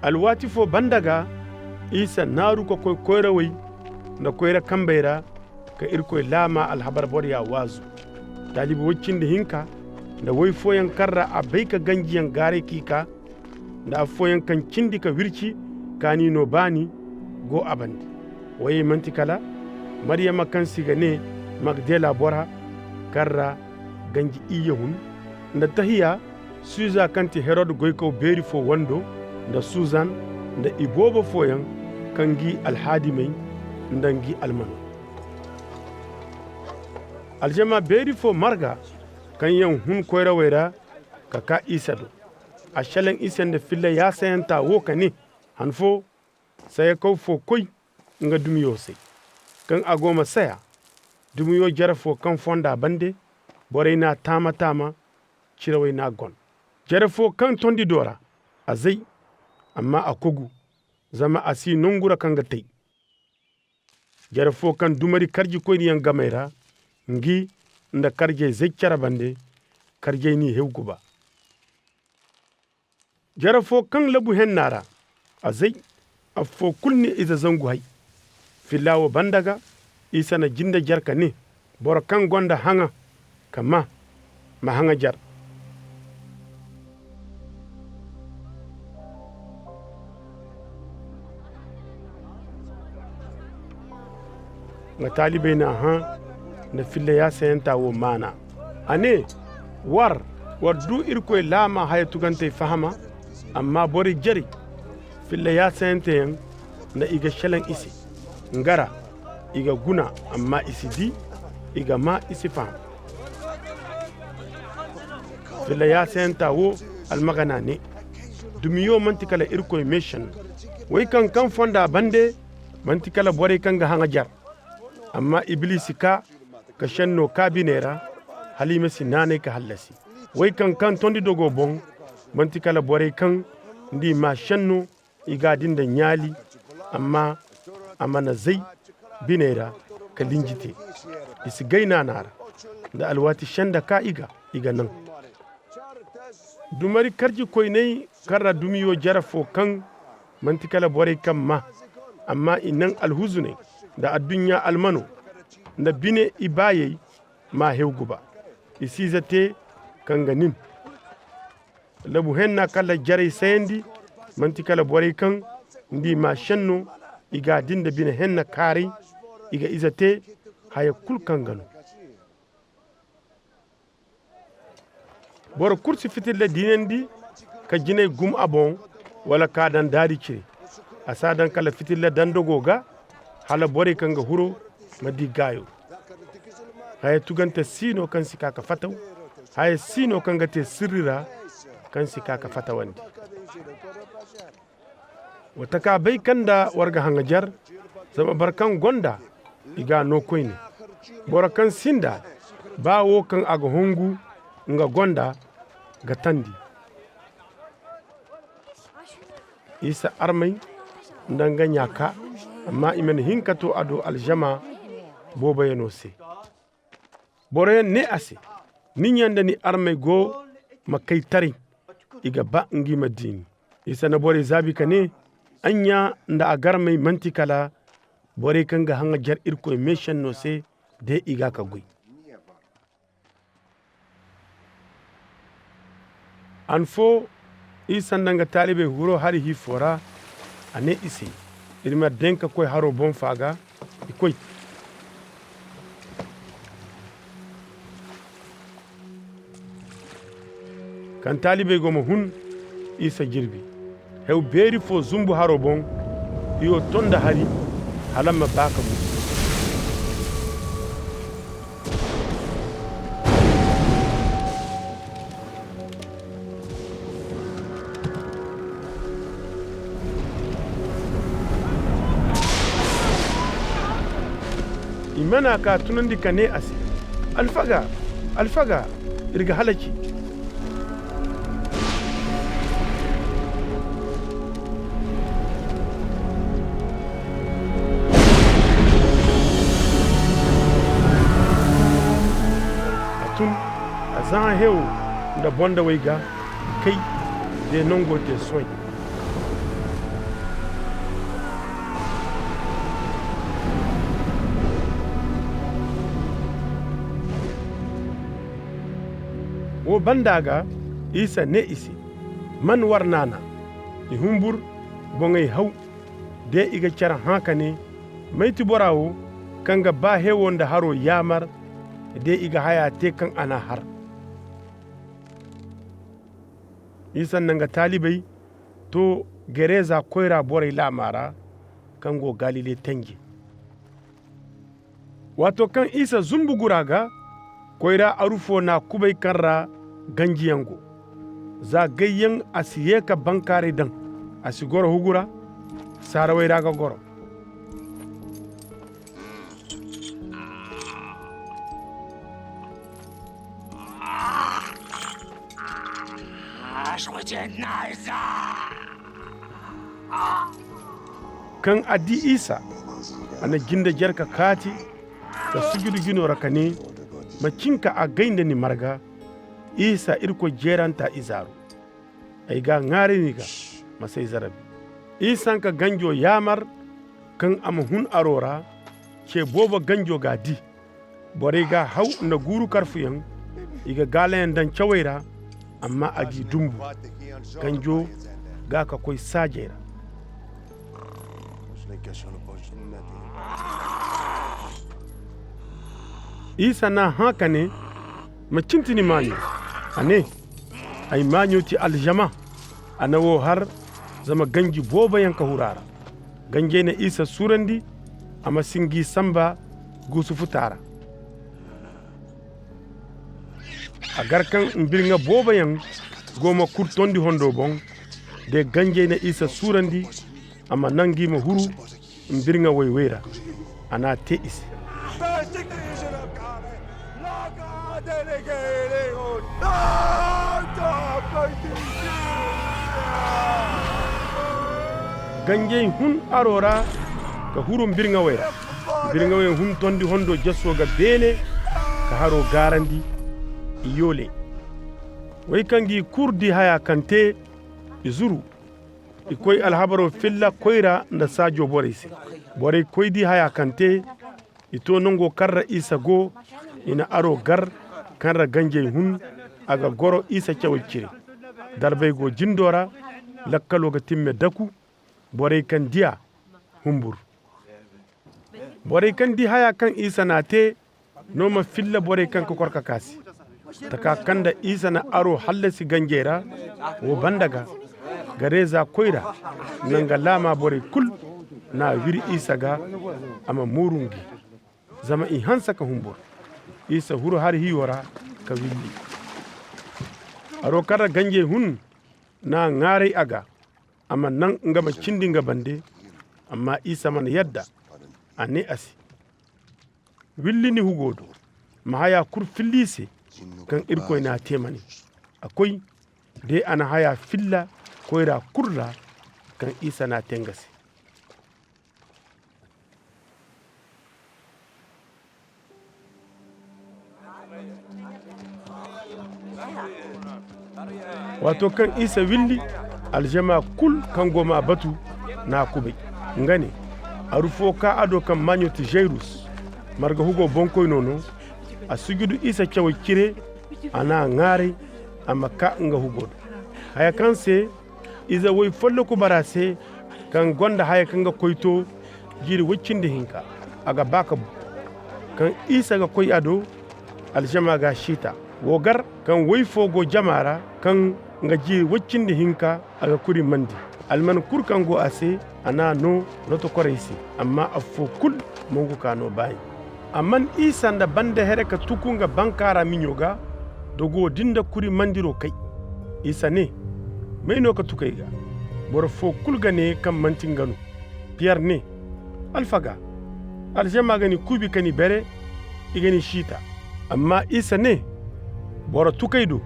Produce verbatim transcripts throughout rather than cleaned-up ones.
Alwaati fo banda gaa, Isa naaru ka koy koyrawey nda koyra kambey ra, ka Irkoy laama alhabar boroya waazu. Talibi woy cindi hinka nda woy fooyaŋ kaŋ ra a bay ka ganjiyaŋ gaaray k'i kaa, nda afooyaŋ kaŋ cindi ka wirci kaani no baani go a bande. Woyey manti kala Maryama kaŋ se i ga ne Magdala bora, kaŋ ra ganji iyye hun, nda Tahiya, Suza kaŋ ti Herod goykaw beeri fo wando, nda Suzan, nda iboobo fooyaŋ kaŋ g'i alhaadimey nda ngi almano. Aljama beeri fo marga, kaŋ yaŋ hun koyrawey ra ka kaa Isa do. A šelaŋ i se nda filla yaasayanta wo ka ne: Han fo, sayakaw fo koy nga dumiyo se. Kaŋ a go ma saya, dumiyo jare fo kaŋ fonda bande, borey n'a taama-taama, cirawey n'a gon. Jare fo kaŋ tondi do ra, a zay, amma a kogu, zama a si nongu ra kaŋ ga tay. Jare fo kaŋ dumari karjikoyniyaŋ gamey ra, ngi nda karjey zay care bande, karjey n'i hew guba. Jare fo kaŋ labu henna ra, a zay, afo kulu n'i ize zangu hay. Filla wo banda gaa, Isa na jinde jare ka ne: Boro kaŋ gonda haŋa ka maa, ma haŋa jare. Nga taalibey n'a hã nda filla yaasayanta wo maana. A ne: War, war du Irkoy laama haya tugantey fahama, amma borey jarey, filla yaasayanteyaŋ nda i ga šelaŋ i se. Nga ra, i ga guna, amma i si di, i ga maa, i si faham. Filla yaasayanta wo almagana ne: Dumiyo manti kala Irkoy meešenno. Woy kaŋ kaŋ fonda bande manti kala borey kaŋ ga haŋa jare. Amma Iblisi kaa ka šenno kaa biney ra, hala i ma si naanay ka hallasi. Woy kaŋ kaŋ tondi dogo boŋ, manti kala borey kaŋ nda i maa šenno, i g'a di nda ɲaali, amma a mana zay biney ra ka linji te. I si gay naana ra, nda alwaati senda kaa i ga, i ga naŋ. Dumari karjikoyney kaŋ ra dumiyo jare fo kaŋ manti kala borey kaŋ maa, amma i naŋ alhuzuney nda adduɲɲa almano nda bine ibaayey m'a hew guba. I si ize te kaŋ ga nin. Labu henna kala jarey sayandi, manti kala borey kaŋ nda i maa šenno, i g'a di nda bine henna kaaray, i ga ize te haya kulu kaŋ ga no. Boro kulu si fitilla diinandi ka jinay gum a boŋ, wala k'a daŋ daari cire. A s'a daŋ kala fitilla dandago gaa, hala borey kaŋ ga huro ma di gaayo. Haya tugante si no kaŋ si kaa ka fataw, haya si no kaŋ ga te sirri ra kaŋ si kaa ka fatawandi. Wa taka bay kaŋ nda war ga haŋajer, zama boro kaŋ gonda, i g'a no koyne. Boro kaŋ sinda, baa wo kaŋ a ga hongu nga gonda, ga tandi. Isa armey nda nga ɲa kaa, amma i mana hin ka to a do aljama booboyaŋo se. Boroyaŋ ne a se: Ni ɲa nda ni armey go ma kay taray, i ga ba ngi ma di ni. Isa na borey zaabi ka ne: Ay ɲa nda a garmey manti kala borey kaŋ ga haŋajer Irkoy meešenno se, day i ga ka goy. Han fo, Isa nda nga taalibey huro hari hi fo ra, a ne i se: Iri ma daŋ ka koy haro boŋ fa gaa. I koy. Kaŋ taalibey go ma hun, Isa jirbi. Hew beeri fo zumbu haro boŋ, hiyo to nda hari, hala a ma ba ka bu. I mana ka tunandi ka ne a se: Alfaga, alfaga, iri ga halaci. A tun, a zahã hewo nda bondawey gaa, i kay, de nango te sohõ. Wo banda ga, isa ne i se, man war naana? I humbur, boŋey haw. De i ga care hã ka ne, may ti bora wo kaŋ ga baahewo nda haro yaamar? De i ga haya te kaŋ a n'a har. Isa nda nga talibey to gereza koyra borey laama ra kaŋ go galile tenje. Waato kaŋ isa zumbu gura ga, koyra aru fo n'a kubay kaŋ ra ganjiyaŋ go. Za gayyaŋ a si ye ka bankaaray daŋ. A si goro hugu ra. Saarawey ra ga goro. Kaŋ a di isa, a na jinde jare ka kaati ka sujudu jino ra ka ne, ma cinka a gay nda ni marga. Isa irkoy jeeranta izaaru, ay ga a ŋwaaray ni ga, ma s'ay zarabi. Isa nga ganjo yaamar kaŋ a ma hun aro ra. Ce boobo ganjo g'a di. Borey g'a haw nda guuru karfuyaŋ. I ga gaalayaŋ daŋ cawey ra, amma a g'i dumbu. Ganjo ga ka koy saajey ra. Isa n'a hã ka ne, ma cinti ni maaɲo. A ne, ay maaɲo ti alžama. A na wo har zama ganji booboyaŋ ka huru a ra. Ganjey na isa suurandi a ma si ngi samba guusu futa ra. A gar kaŋ mbirŋa booboyaŋ go ma kur tondi hondo boŋ. De ganjey na isa suurandi a ma naŋ ngi ma huru mbirŋa way-way ra. A n'a te i se. Ganjey hun aro ra ka huru mbirŋawey ra. Mbirŋawey hun tondi hondo jaso ga beene ka haro gaarandi. I yoole. Wey kaŋ g'i kur di haya kaŋ te, i zuru. I koy alhabaro filla koyra nda saajo borey se. Borey koy di haya kaŋ te. I to nango kaŋ ra isa go. I na aro gar kaŋ ra ganjey hun. A ga goro isa cawey cire. Darbey go jindo ra. Lakkalo ga timme daku. Borey kaŋ di a humbur. Borey kaŋ di haya kaŋ isa n'a te no ma filla borey kaŋ ga kor ka kaa se. Taka kaŋ nda isa na aro hallasi ganjey ra wo banda ga, gareza koyra nda nga laama borey kulu n'a wiri isa ga. A ma mooru ngi zama i hanse ka humbur. Isa huru hari hiyo ra ka willi. Aro kaŋ ra ganjey hun n'a ŋwaaray a ga. A ma naŋ nga ma cindi nga bande. Amma isa mana yadda. A ne a se, willi ni hugo do. Ma haya kulu filli i se kaŋ irkoy n'a te ma ne. A koy de a na haya filla koyra kulu ra kaŋ isa n'a te nga se. Waato kaŋ isa willi, aljama kulu kaŋ go m'a batu n'a kubay. Nga ne, aru fo kaa a do kaŋ maaɲo ti zayrus. Marga hugo boŋkoyno no. A sujudu isa cawey cire. A n'a ŋwaaray a ma kaa nga hugo do. Haya kaŋ se ize woy folloku bara se kaŋ gonda haya kaŋ ga koy to jiiri woy cindi hinka. A ga ba ka bu. Kaŋ isa ga koy a do, aljama g'a siita. Wo gar kaŋ woy fo go jama ra kaŋ nga jiiri woy cindi hinka a ga kurimandi. Alman kulu kaŋ go a se, a n'a no lotokorey se. Amma affo kulu mongu ka no baani. A man isa nda banda here ka tuku nga bankaara miɲo ga. Dogo din da kurimandiro kay. Isa ne, may no ka tukay ga? Boro fo kulu ga ne kaŋ manti nga no. Piyer ne, alfaga, aljama ga ni kuubi ka ni bere. I ga ni siita. Amma isa ne, boro tukay do.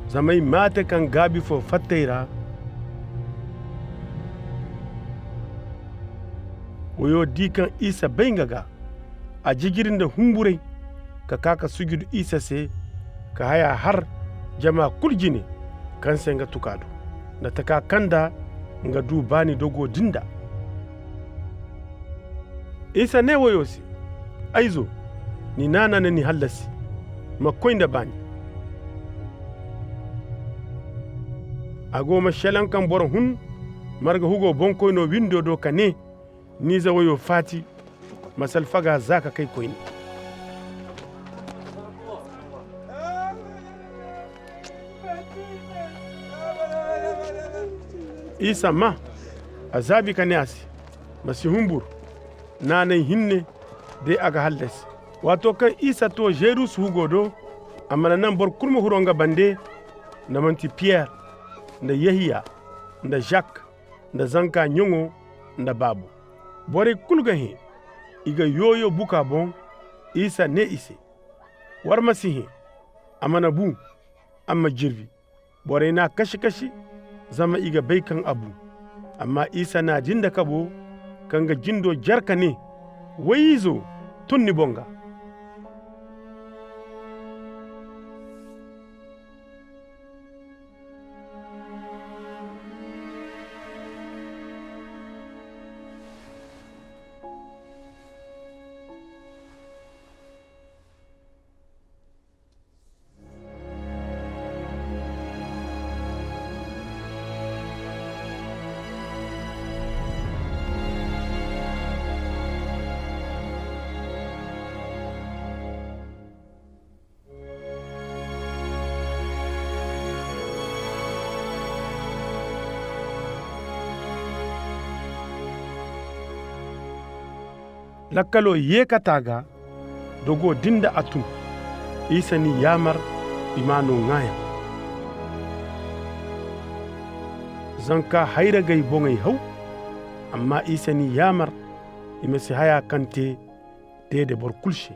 Zama ay maate kaŋ gaabi fo fattay ra. Woyo di kaŋ isa bay nga ga. A jijiri nda humburay ka kaa ka sujudu isa se. Ka haya har jama kulu jine kaŋ se nga tuka do nda taka kaŋ nda nga du baani dogo din da. Isa ne woyo se, ay zo, ni naana na ni hallasi. Ma koy nda baani. A go ma shelaŋ kaŋ boro hun marga hugo boŋkoyno windo do ka ne, ni ize woyo faati, ma si alfaga za ka kay koyne. Isa maa a zaabi ka ne a se, ma si humbur. Naanay hinne de a ga hallasi. Waato kaŋ isa to zerus hugo do, a mana naŋ boro kulu ma huro nga bande, nda manti piyer, nda yehiya, nda zak, nda zanka ɲaŋo, nda baabo. Borey kulu ga hẽ, i ga yooyo buka boŋ. Isa ne i se, war ma si hẽ. A mana bu. Amma jirbi borey n'a kasi-kasi, zama i ga bay kaŋ a bu. Amma isa n'a dinda kabo kaŋ ga jindo jare ka ne, woy-izo, tun ni boŋ gaa. Lakkalo ye ka taa gaa, dogo din da a tun. Isa n'i yaamar i m'a no ŋwaayaŋ. Zanka hayragey boŋey haw. Amma isa n'i yaamar i ma si haya kaŋ te deede boro kulu se.